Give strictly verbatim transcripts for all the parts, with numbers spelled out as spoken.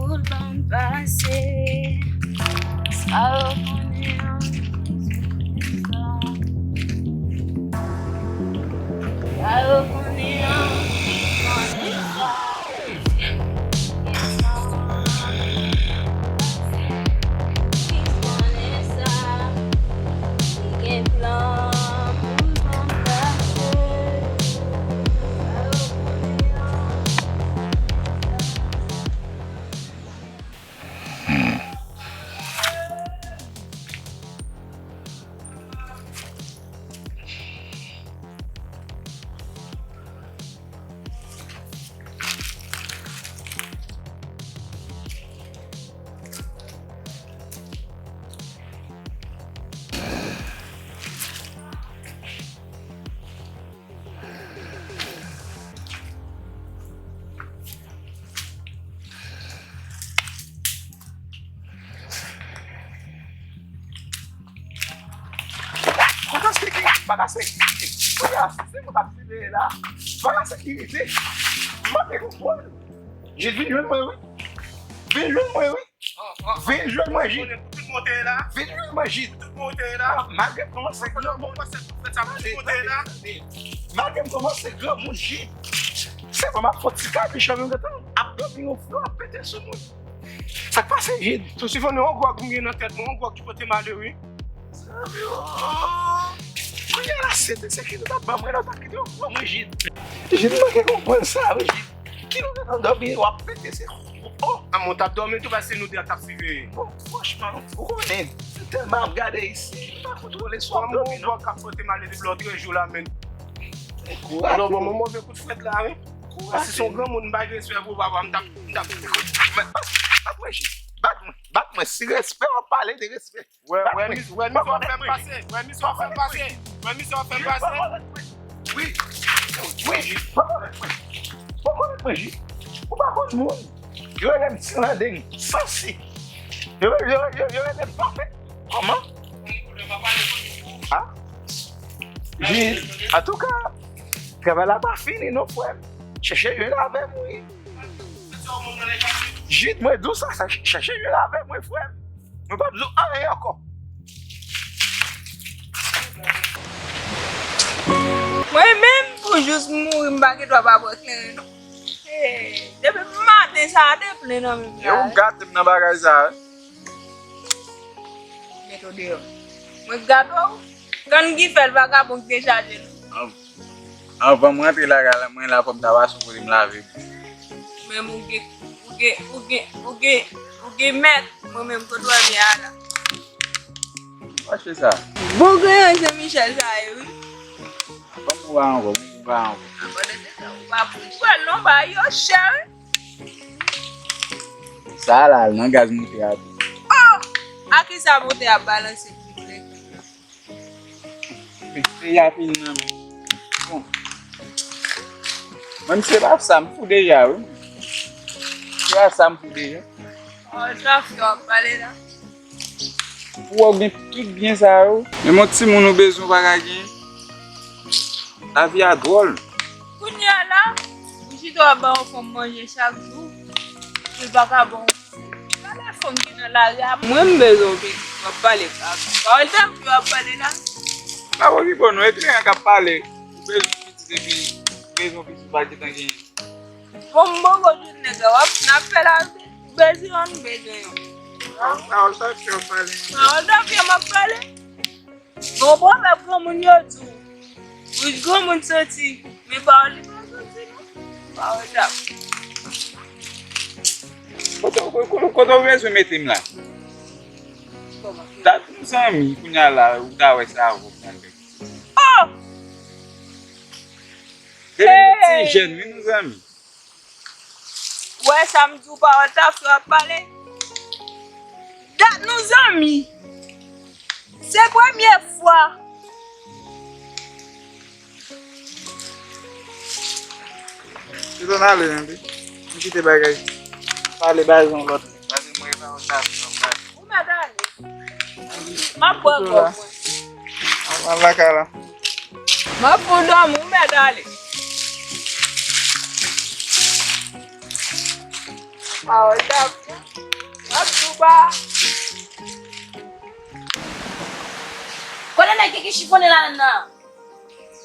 Pou l ban m pase, sa yo konnen an, sa. Sa yo konnen an, konnen sa. Konnen sa. Li gen plan pou l ban m pase. Sa yo konnen an. Kote sekirite? Pa ka sekirite. Kounye a, si se mwen k ap siveye la, pa ka sekirite. M pa te konprann. Jid, vin jwenn mwen, wi. Vin jwenn mwen, wi. Vin jwenn mwen, Jid. Vin jwenn mwen, Jid. Malgre m kòmanse granmoun. Malgre m kòmanse granmoun, Jid. Se pa m ap fè ti kabich la menm gentan ap dòmi yon flò ap pete sou moun. Sa k pase, Jid? Sou sifon yon gwòg m gen nan tèt mwen, yon gwòg ki pote m ale, wi. Kounye a la, se te sekirite w t ap ban mwen la, w t ap kite yon flò mwen, Jid. Jid, m manke konprann sa, wi, Jid. Ki nou gentan dòmi, w ap pete, se, oh! Anmè, w t ap dòmi tou, paske nou de a t ap siveye. Bon, franchman, ou konnen, tèlman ap gade isi, m pa kontwole si w ap dòmi, non. Bon, bon, k ap pote m ale depi lòt jou la, menn. Kouraj. Non, bon, mwen move kout frèt la, wi. Kouraj. Paske se yon granmoun, m pa gen respè pou papa, m t ap, m t ap, bat, bat mwen, Jid. Bat mwen, bat mwen. Si respè w ap pale de respè. Wè, wè, mis, wè, misye w ap fè m pase. Wè, misye w ap fè m pase. Wè, misye w ap fè m pase. Wi. Wi, Jid. Pa kòrèk mwen. Pa kòrèk mwen, Jid. Ou pa konn moun. Yo rele m Tirandeng. Sansi. Yo, yo, yo, yo rele m Pafèt. Kòman? Ha? Jid. Antouka, travay la pa fini non, frè m. Chèche jwenn avè m, wi. Jid, mwen di w sa, sa, chèche jwenn avè mwen, frè m. Mwen p ap di w anyen ankò. Mwen menm, pou jis m mouri, m pa gen dwa pa bwè kleren, non. Hey, depi maten sa a te plen nan men m la. E ou gate m nan bagay sa a. Met ou deyò. Mwen gate w? Kann ki fè l vagabon ki dechaje l. Anvan m rantre lakay la, mwen la fò m ta pase yon kote m lave. Menm ou gen, ou gen, ou gen, ou gen, ou gen mèt, mwen menm kote w wè m ye a la. Fache sa. Bon, gen André Michel sa ye, wi. Ban m ou pa ankò, ban m ou pa ankò. Apandan se sa, ou pa pou pran non, ba yo chè, wi. Sa la, nan gaz moute a tou. Oh! A ki sa moute a balanse pou vre? Peyi a fini nan men. Bon. Mwen, se pa sa m fou deja, wi. Se pa sa m fou deja. Pawòl trafik w ap pale la. Pou w gen tout byen sa yo. Menm yon timoun ou bezwen ou pa ka gen. Lavi a dwòl. Kounye a la, ou chita w ap ba yon fanm manje chak jou, pou l pa ka ba w. Gade fanm ki nan lari a. Mwen, m bezwen w pitit, w ap pale kaka. Pawòl trafik w ap pale la. Pa okipe w non, e kliyan k ap pale. Ou bezwen pitit epi ou bezwen pitit ou pa gentan genyen. Bon, m poko jwenn nèg la, w ap, n ap fè lavi. Bezwen an, nou bezwen yon. Pawòl sa, pawòl sa, pawòl sa, pawòl sa, pawòl sa, pawòl sa, pawòl sa, pawòl sa. Gon pwovèb granmoun yo di w, bouch granmoun santi, men pawòl li pa santi non. Pawòl sa. Kote, kote, kote w bezwen mete m la? Kòman? Dat nou zanmi, kounye a la, ou ta wè sa avè w nan lè. Oh! Depi nou ti jèn, wi, nou zanmi. Ou wè sa m di w, pawòl trafik w ap pale. Dat nou zanmi. Se premye fwa. Detann ale, tande. M kite bagay. Pale bay yon lòt. Paske mwen e pawòl trafik w ap pale. Ou mèt ale. M ap pran kòb mwen. Al lakay la. M ap fou dòmi, ou mèt ale. Pawòl dam. Ap tou ba. Kote nèg ki chifonnen la nan?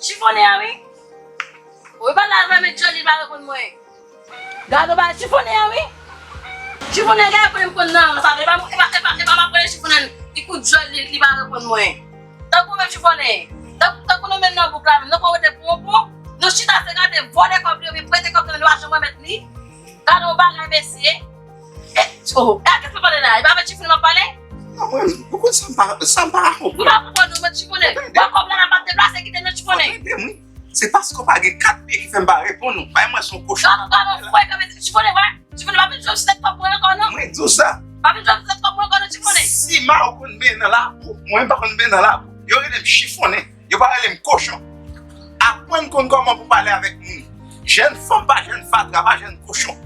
Chifonnen an wi. Ou pa la vè met jòl li pa reponn mwen. Gade w ba chifonnen an wi. Chifonnen gen reponn m konn nan. Sa e pa e pa e pa e pa m ap rele chifonnen li kout jòl li li pa reponn mwen. Tankou menm chifonnen. Tankou tankou nou menm nan bouk la menm nou pa rete pou yon pou. Nou chita se gade vòlè kòb li oubyen prete kòb li nou pa janm remèt li. Gade yon bagay mesye. E, oh, e a kèk fè pale la? E pa avèk chifonnen m ap pale? Non, mwen, ou konn sa m pa, sa m pa ka konprann. Ou pa konprann nou met chifonnen. Wè kòb la n ap ap deplase kite nou chifonnen. Tande m wi. Se paske w pa gen kat pye ki fè m pa reponn ou. Bay mwen se yon kochon. Gade yon fwè kòb chifonnen, wè. Chifonnen pa vin jwe sou tèt kòb mwen ankò non. Mwen di w sa. Pa vin jwe sou tèt kòb mwen ankò non chifonnen. Si ma ou konn benyen nan labou, mwen pa konn benyen nan labou. Yo rele m chifonnen. Yo pa rele m kochon. Aprann konn kòman pou pale avèk moun. Jèn fanm pa jèn fatra, pa jèn kochon.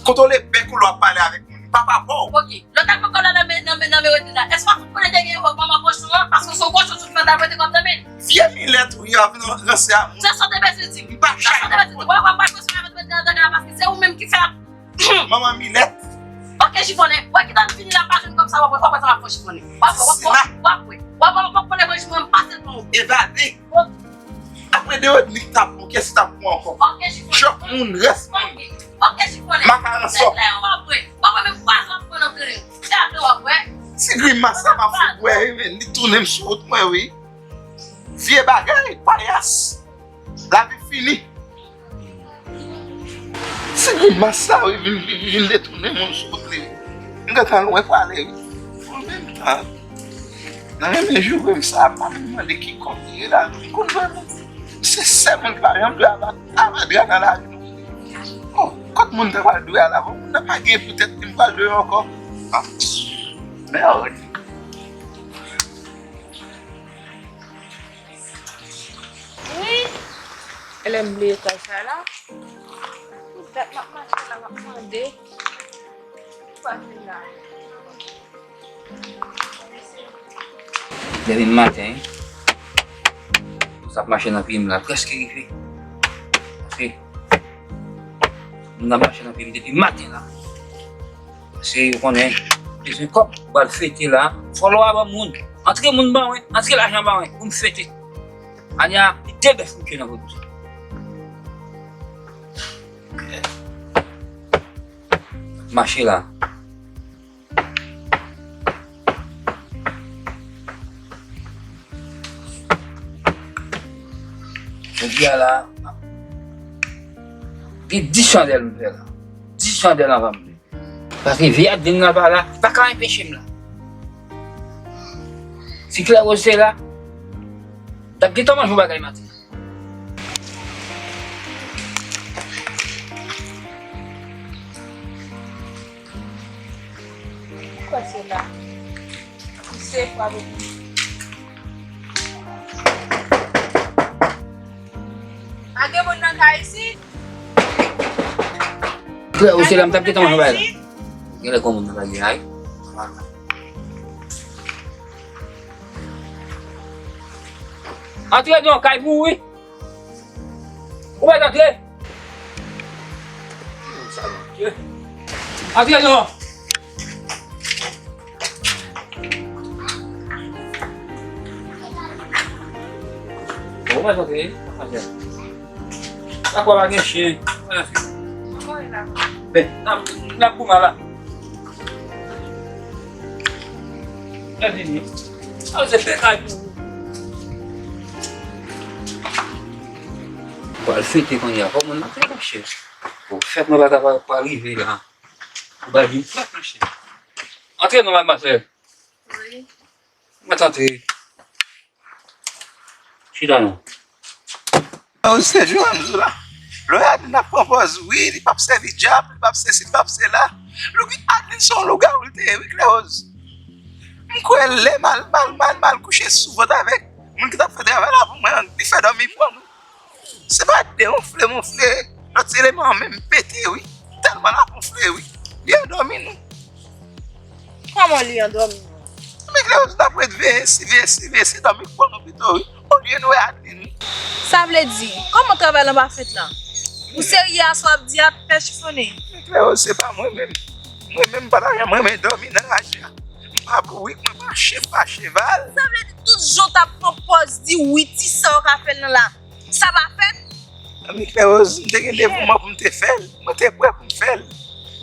Kontwole bèk ou lè w ap pale avèk moun. Pa pa pa w. Ok. Lè w t ap pran kòb la nan men nan men nan men Rodin la, èske w pa fout konnen te gen manman kochon an? Paske se yon kochon sou ki fè w t ap prete kòb nan men l. Vye milèt ou ye, w ap vin ranse a moun. Se sa w te bezwen di m. M pa chay. Se sa w te bezwen di m. W ap pral kochon avèk Rodin an nan kay la paske se ou menm ki fè l ap Manman milèt. Ok, chifonnen. Wè, kit an fini la, m pa jwenn kòb sa, w ap wè, w ap wè sa m ap fè w chifonnen. W ap wè, w ap wè, w ap wè. W ap wè, w ap wè, w ap wè, chifonnen, m pase l pou ou. Evade. Apre de yo, nik t ap bon, kiyès ki t ap bon ankò? Ok, chifonnen. Chòk moun, rès moun. Ok, ok, chifonnen. Makaran sò. W ap wè. W ap wè, menm pwazon ap pran nan grenn. Se apre w ap wè. Ti grimas sa m ap fout wè, wi, men li tounen m sou wout mwen, wi. Vye bagay, payas. Lavi fini. Ti grimas sa wi vin vin vin detounen moun sou wout li wi. M gentan lwen prale wi. An menm tan, nan renmen joure m sa, m pa menm mande ki kòb li ye la non. M konn vrèman se sèl moun ki pa janm dwe ava avadra nan lavi nou. Oh, kot moun ta pral dwe a la? Bon, moun nan pa gen poutèt li m pral dwe ankò. Ah, mèd. Wi. Lè m bliye kay sa la. Poutèt m ap mache la, m ap mande. Ki pase la? Depi maten, sa ap mache nan pye m la, prèske rive. Paske moun nan mache nan pye m depi maten la. Paske yo konnen, bezwen kòb, pral fete la. Fò lwa ban moun. Antre moun ban mwen, antre lajan ban mwen, pou m fete. Anya, li de bèf mouche nan vodou. Mache la. Jodi a la, gen dis chandèl m fè la. Dis chandèl anvan m leve. Paske vye Adeline nan pa la, pa ka anpeche m la. Si Klèwoz te la, t ap gentan manje yon bagay maten. Ou kwè se la? Ou se fwa pou. Pa gen moun nan kay isit? Frè, ou se la m t ap gentan manje bay la. Gen lè gon moun nan kay la wi. Antre non, kay pou ou wi. Ou mèt antre. Antre non. Bon, mwen santi, mwen santi. Sa kwa pa gen chen. Mwen santi. Ben, n ap, n ap goumen la. Gade li. Sa se fè kay pou ou. Pral fete kounye a. Kòman n ap fè, monchè? Bon, fèt mwen pa ka pa, pa rive la. Ou bay vin fèt, monchè. Antre non, madmwazèl. Wi. Mèt antre. Chita non. Yo, se Joan m di w la. Lè w ap pran pòz, wi, li p ap sèvi dyab, li p ap sesi, li p ap sela. Lou-, Adeline se yon lougawou li te ye, wi, Klèwoz. M kwè lè mal, mal, mal, mal kouche sou vant avèk moun ki t ap fè travay la pou mwen an, li fè dòmi pran m. Se pa de wonfle, wonfle, lòt eleman an menm pete, wi. Tèlman l ap wonfle, wi. Li andòmi nou. Kòman li andòmi nou? Men Klèwoz t ap ret veye si, veye si, veye si, dòmi pran nou pito, wi. Olye nou wè Adeline, wi. Sa vle di, kòman travay lan pa fèt la? Ou serye a sa w ap di a, pè chifonnen? Men Klèwoz, se pa mwen menm. Mwen menm m pa ta janm renmen dòmi nan raje a. M pa bourik, mwen pa chen, m pa cheval. Sa vle di tout jan w t ap pran pòz di wi, ti sa w ka fè l nan la. Sa pa fèt? Ami Klewòz, m te gen devouman pou m te fè l. Mwen te prè pou m fè l.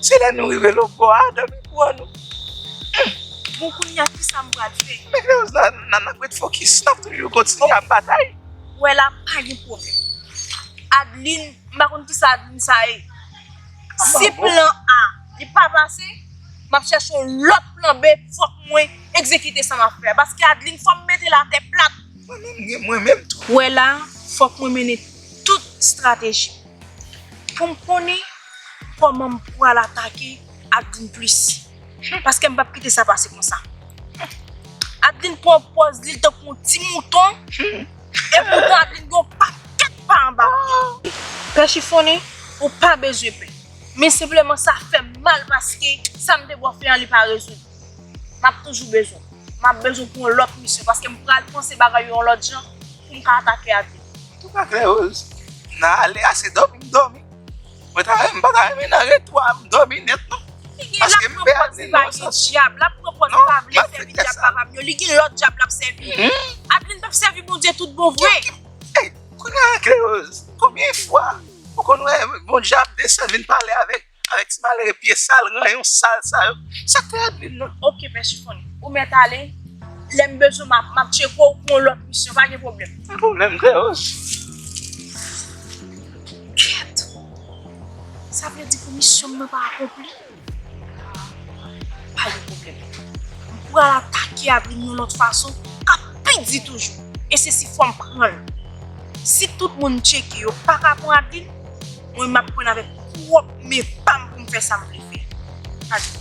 Se lè nou rive lòtbò a, dòmi pou an nou. Bon, kounye a, ki sa m pral fè? Men Klewòz, n a, n a, n ap ret fokis, n ap toujou kontinye ap batay. Wè la, pa gen pwoblèm. Adeline, m pa konn ki sa Adeline sa ye. Si plan A li pa pase, m ap chèche yon lòt plan B, fòk mwen egzekite sa m ap fè a. Paske Adeline, fò m mete l atè plat. Mwen menm, gen mwen menm tou. Wè la, fòk mwen mennen tout estrateji pou m konnen kòman m pral atake Adeline plis. Paske m p ap kite sa pase konsa. Adeline pran pòz li tankou yon ti mouton. E poutan Adeline gen yon pakèt pa anba pye. Pè Chifonnen, ou pa bezwen pè. Men senpleman sa fè m mal paske sa m te bò fè an li pa rezoud. M ap toujou bezwen w. M ap bezwen w pou yon lòt misyon paske m pral panse bagay yo yon lòt jan pou m ka atake Adeline. Antouka Klewòz, nan ale a se dòmi m dòmi. Mwen ta renmen, m pa ta renmen nan retou a m dòmi nèt non. Paske m pè Adeline nan yon sans. Li gen, l ap pran pòz li pa vle sèvi dyab papa m yo. Li gen lòt dyab l ap sèvi. Adeline p ap sèvi Bondye tout bon vre. Ey, kounye a Klewòz, konbyen fwa ou konn wè bon dyab desann vin pale avèk, avèk ti malere pye sal, ranyon sal sa yo? Sa k fè Adeline nan? Oke, Pè Chifonnen. Ou mèt ale. Lè m bezwen w, m ap, m ap tcheke w pou yon lòt misyon. Pa gen pwoblèm. Pa gen pwoblèm, Klewòz. Kèt! Sa vle di pou misyon mwen pa akonpli? Pa gen pwoblèm. M pral atake Adeline yon lòt fason k ap pi di toujou. E se si fò m pran l. Si tout moun tcheke yo pa ka pran Adeline, mwen m ap pran avèk pwòp men pa m pou m fè sa m vle fè. Adeline.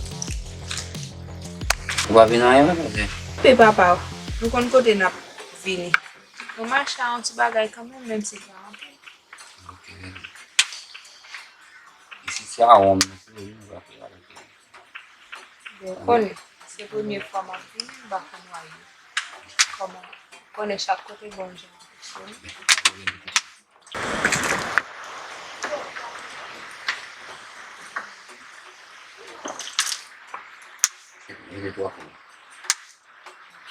Ou pa vin anyen menm, oubyen? Pe papa, nou konn kote n ap vini. Nou mache a yon ti bagay kanmenm, menm si l pa anpil. Ok. Isit se a wonm nou se wi, nou pa fè avèk yo. Bon, konnen, se premye fwa m ap vini, m pa konn wa yo. Kòman, konnen chak kote gon jan fonksyone. Mete twa kou.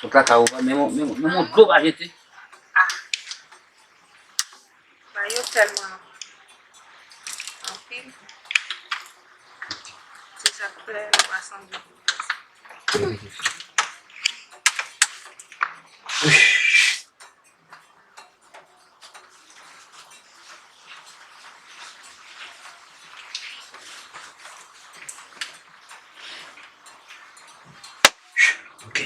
Sot lakay ou pa menm, menm, menm yon dlo pa jete. Ah. Bagay yo tèlman anpil. Se sa k fè nou pa sanble. Ok.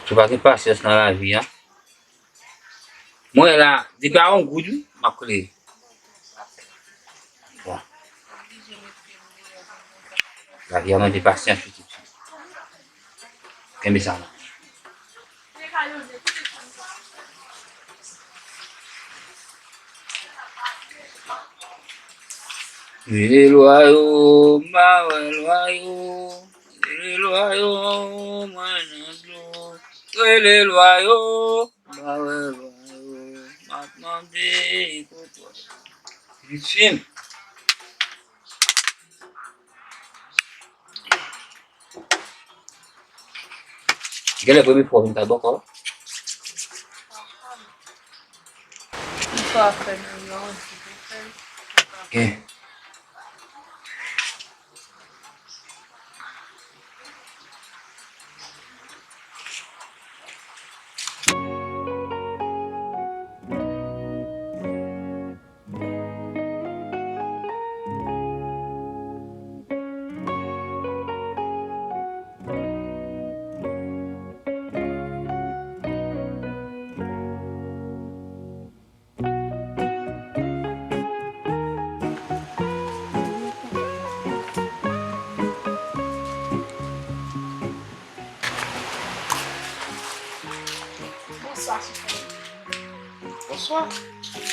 Ou pa gen pasyans nan lavi a. Mwen la, depi a yon goud wi, m ap kreye. Bon. Lavi a mande pasyans pitit fi. Kenbe sa la. Rele lwa yo, m pa wè lwa yo. Rele lwa yo, mwen nan dlo. Rele lwa yo. M pa wè lwa yo, m ap mande kote w. Pitit fi m. Genlè premye fwa w vin kay bòkò. Yon fwa fè nou yon ti pou fè. Gen. Bonswa, Chifon. Bonswa.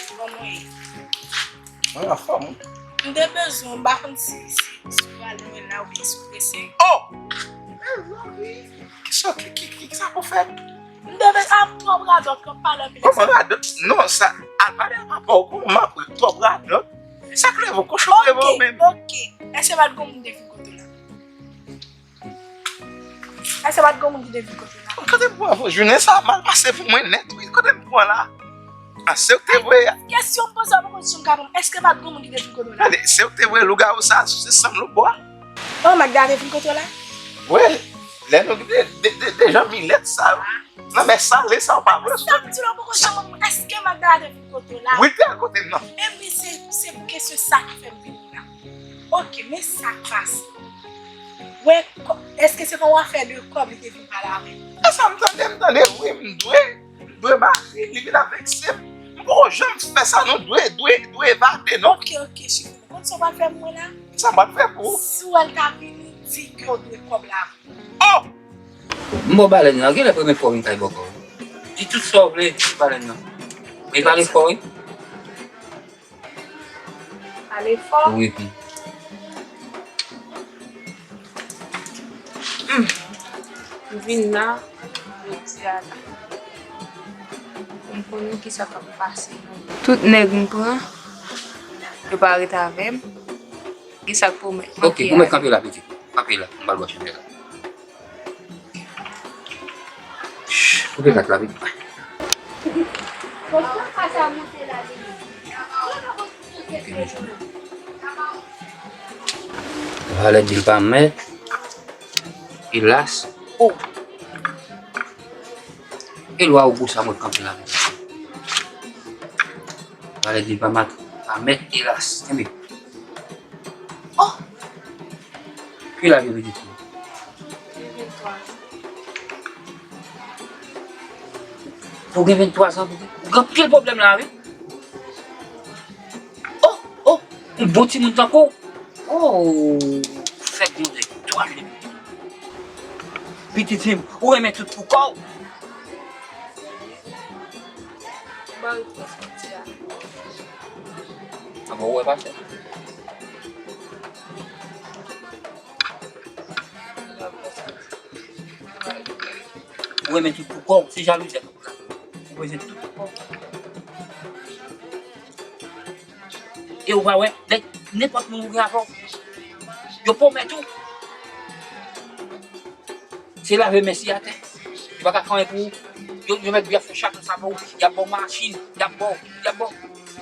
Kòman w ye? Mwen anfòm, wi. M te bezwen, m pa konn si, si, si w ale lwen la oubyen si w prese. Oh! Kisa, ki, ki, ki, kisa pou fè? M te bezwen, ap twòp radòt, twòp pale anpil. Kòman radòt? Non, sa, al pale a papa w, kòman m ap twòp radòt? Sa k leve w, kochon k leve w menm. Ok, ok. Èske pa t gon moun te vin kote w la? Èske pa t gon moun ki te vin kote w la? Kote m pran pou jounen sa mal pase pou mwen nèt, wi. Kote m pran la? A, se w te voye a. Kesyon m poze w, poko janm ka konn. Èske pa t gon moun ki te vin kote w la? Gade, se w te voye lougawou sa sou se sanm lobwa. Oh, Magda te vin kote w la? Wi, lè nou de, de, de, de jan milèt sa yo. Nan men sale sa w pa vle. Sa m di w la, poko janm konn. Èske Magda te vin kote w la? Wi, te al kote m nan. Ebyen, se, se pou kesyon sa ki fè m vini la. Ok, men sa k pase. Wè, kò-, èske se pa yon afè de kòb li te vin pale avè m? E sa m tande, m tande, wi, m dwe, m dwe mari, li vin avèk se m. M poko janm fè sa, non, dwe, dwe, dwe evade, non. Ok, ok, chifon. Konn sa w pral fè pou mwen la? Sa m pral fè pou ou? Si w wè l ta vini, di ke w dwe kòb la. Oh! M ba w balèn nan, genlè premye fwa w vin kay bòkò. Di tout sa w vle, balèn nan. Men pale fò, wi. Pale fò. Wi, wi. Hmm. M vin la, jodi a la. M konnen kisa k ap pase. Tout nèg m pran, yo pa ret avè m. Kisa k pwomèt? Ok, pwomèt kanpe la, pitit. Kanpe la, m pral bò chandèl la. Koupe kat la vit. Valè di l pa mèt. Elas. Oh. E lwa ou gou sa mwen kanpe la. Valè di l pa mèt, pa mèt, elas. Kenbe. Oh! Ki laj ou pitit ou? Gen venntwa zan. Ou gen venntwa zan, pitit? Ou gen anpil pwoblèm la, wi. Oh, oh, yon bon timoun tankou w. Oh, fèk yon nèg twa mil. Pitit fi m, ou renmen tout pou kò w. Ba l pran santi a. A bon, ou wè pa chè. Ou renmen tout pou kò w, se jalouzi a k ap la. Ou bezwen tout pou kò w. E ou pa wè, nèg, nenpòt moun ou gen avè w, yo pwomèt ou. Se lave men si atè. Yo pa ka fè anyen pou ou. Yo, yo mèt byen fè chak sa pou ou. Y ap ba w machin, y ap ba w, y ap ba w,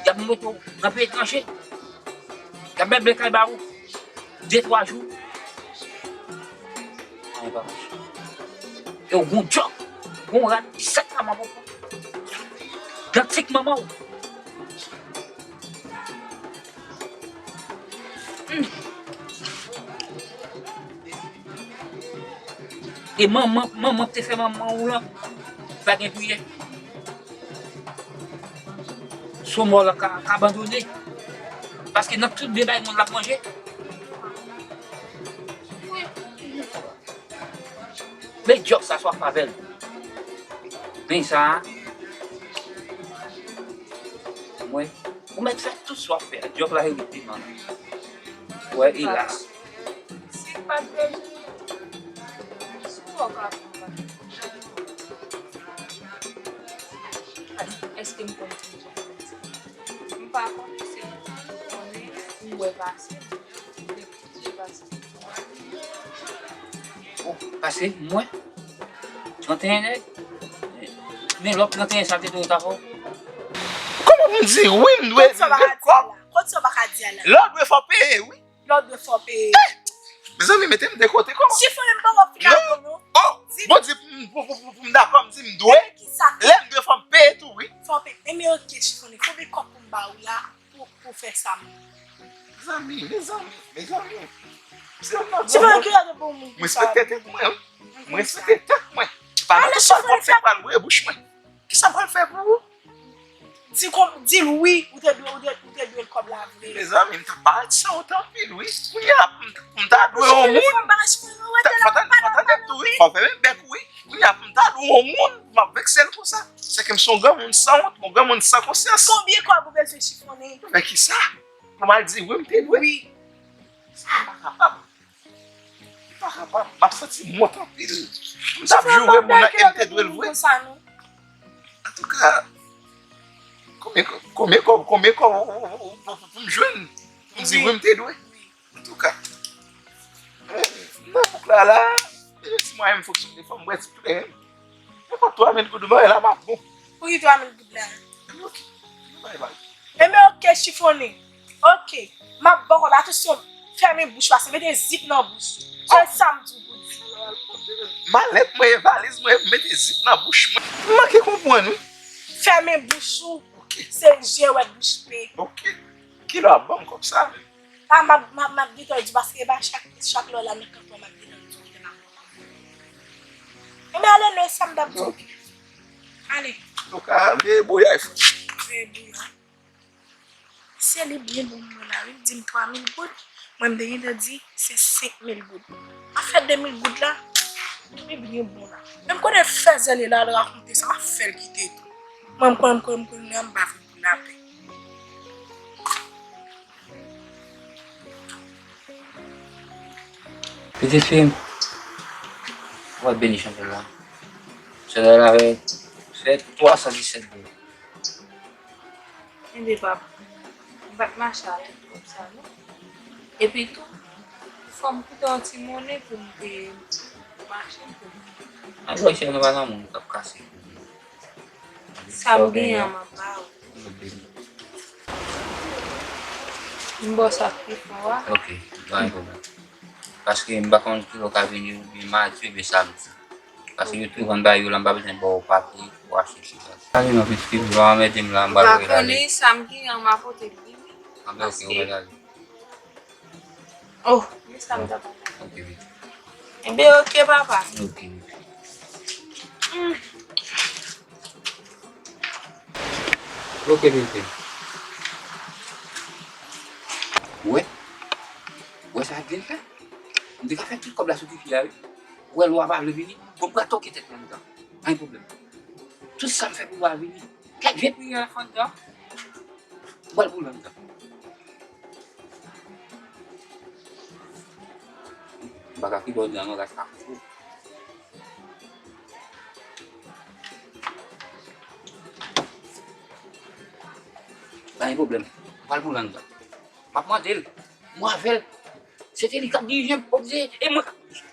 y ap mete w nan peyi etranje. Y ap meble kay ba ou. De, twa jou. Anyen pa mache. E w gon djòb, gon rad, disèt manman pou pran. Dantik manman w. Hmm. E manman, manman k te fè manman w lan, pa gen priyè. Son mò lan ka, ka abandone. Paske nan tout byen bay moun l ap manje. Men djòb sa swaf avè l. Men sa a. Mwen, ou mèt fè tout sa w ap fè a. Djòb la se rit li, man. Wè, elas. Si l pa t bezwen, si w wè w ka pran bagay. Èske m konn ki jan pou m di? M pa konn, se ou konnen, ou wè pase m. Depi Dye pase. Oh, pase, mwen. Trannteyen nèg. Men lòt trannteyen sa te dwe ta fò. Kòman pou m di wi, m dwe, m dwe kòb? Kot sa w pa ka di a la? Lè w dwe fò peye, wi. Lè w dwe fò peye. Mezanmi, mete m de kote, kòman? Chifonnen m poko fin aprann non. Oh, bon, di pou, pou, pou, pou, pou m dakò, m di m dwe. Lè m dwe fò m peye tou, wi. Fò peye. Enben, ok, chifonnen. Konbyen kòb pou m ba ou la pou, pou fè sa, m? Mezanmi, mezanmi, mezanmi. Se yon nòt. Chifonnen, ki lè de bon moun. M respekte tèt mwen, wi. M respekte tèt mwen. Pa nan tout bagay kòb se pral bouye bouch mwen. Kisa m pral fè pou ou? Di kon, di l wi, ou te dwe, ou te, ou te dwe l kòb la vre. Mezanmi, m ta pa ret san ou tanpri l wi. Kounye a, m, m ta dwe yon moun. Fò tande, fò tande tou wi. Fò fèmen bèk ou wi. Kounye a, m ta dwe yon moun, m ap vekse l konsa. Se ke m se yon granmoun san wont, yon granmoun san konsyans. Konbyen kòb ou bezwen chifonnen? Fè kisa? Pou m al di wi, m te dwe. Wi. Sa m pa kapab. M pa kapab. M ap santi m wont anpil. M t ap joure moun nan e m te dwe l vre. Antouka, konbyen kòb, konbyen kòb, konbyen kòb pou m jwenn? Pou m di wi, m te dwe. Antouka, nan bouk la la, si mwayen m fonksyone, fò m wè ti plen. Nenpòt twa mil goud mwen la, m ap bon. Pou ki twa mil goud la? Ebyen, oke. Bay, bay. Ebyen, oke, chifonnen. Oke. M ap ba w kòb la, atansyon, fèmen bouch ou, se mete zip nan bouch. Se sa m di w pou di. Malèt mwen e valiz mwen, mete zip nan bouch mwen. M manke konprann, wi. Fèmen bouch ou. Oke. Se je wè bouch pe. Oke. Kilè w ap ban m kòb sa menm? A, m ap, m ap, m ap gentan di w, paske e pa chak, chak lè w la nan kanpe w, m ap gentan di w kilè m ap ban w. Ebyen, ale, nou, e sa m t ap di w. Oke. Ale. Nou ka veye bouyay, frè. Veye bouyay. Se li byen bon mwen la, wi. Di m twa mil goud, mwen m te gentan di se senk mil goud. Afè de mil goud la, li byen bon la. Men m konnen fè zèl li la, al rakonte sa, m ap fè l kite tou. Mwen, m konnen, m konnen, m konnen, m pa vin pou lapè. Pitit fi m, w ap beni chandèl la. Chandèl la fè, fè twa san disèt degrè. Enben, papa, m pa t mache avèk kòb sa, non. Epi tou, fò m kite yon ti monnen pou m te mache pou m. Ann wè, chè, nou pa nan moun k ap kase. Sa m genyen an, m ap ba ou. M ba w sa k pi fò a. Ok, pa gen pwoblèm. Paske m pa konn kilè w ka vini, oubyen madi, oubyen samdi. Paske yo tou vann bagay yo la, m pa bezwen ba w papye pou w achte ti bagay. Sa vin anpil, pitit fi m, pa anmède m la, m pral rele ale. Ou pa konnen sa m genyen an, m a pote l vini. Anben, ok, ou rele ale. Oh, men sa m ta pale. Ok, pitit. Enben, ok, papa. Ok, pitit. Hmm. Ok, pitit. Ou wè? Ou wè sa Adeline fè? M te ka fè tout kòb la sou tifi a, wi. Ou wè, lwa pa vle vini. Bon, m pral toke tèt mwen anndan. Pa gen pwoblèm. Tout sa m fè pou lwa vini. Kèk vye priyè la fè anndan. Ou pral boule anndan. M pa ka kite w anndan non, ras pa fou. Pa gen pwoblèm. M pral boule anndan. M ap mande l. Mwen avè l. Se te li k ap dirije m, oblije, e mwen k ap dirije.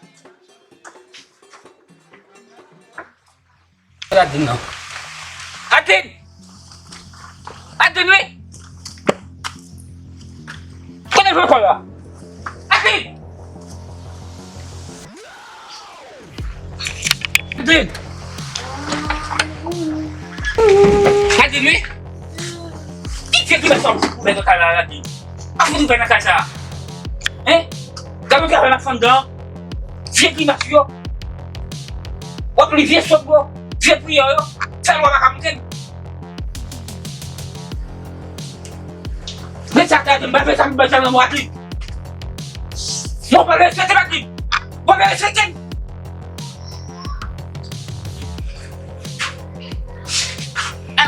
Adeline non. Adeline! Adeline, wi! Kote l pran kò la? Adeline! Adeline! Adeline, wi! Ki fè ki mèt sa ou fè nan kay la, Adeline? Pa fout ouvè nan kay sa a. Hein? Gade yon travay n ap fè anndan an. Vye grimas yo. W ap li vye sòt yo. Vye priyè yo. Fè lwa pa ka moute l. Men sa gade m, pa fè sa m bay sa nan mwa li. Mwen pa respekte Patrick. Mwen pa respekte l.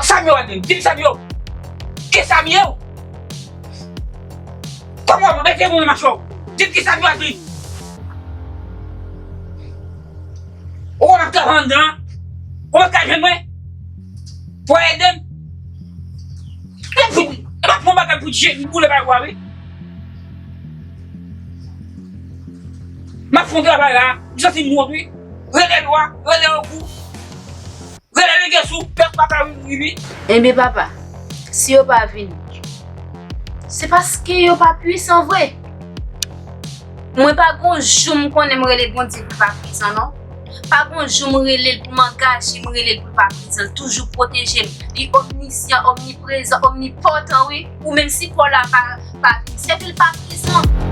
Sa m yo, Adeline? Di m sa m yo. Ki sa m yo? Kòman w ap mete moun nan machò? Di m kisa m dwe di. Ou konn ap travay anndan an? Ou pa ka jwenn mwen? Pou ede m? E pou, e pa pou bagay pou Dye, m boule bay ou a, wi. M ap fè yon travay la, m santi m wont, wi. Rele lwa, rele ogou. Rele nèg yo sou pèp pa ka ri, ri, ri. Enben, papa, si yo pa vini, se paske yo pa pwisan vre. Mwen pa gon jou m konnen m rele Bondye pou l pa prezan, non. Pa gon jou m rele l pou m angaje m, rele l pou l pa prezan. L toujou pwoteje m. Li omnisyan, omniprezan, omnipòtan, wi. Ou menm si kò la pa, pa vini, se ke l pa prezan.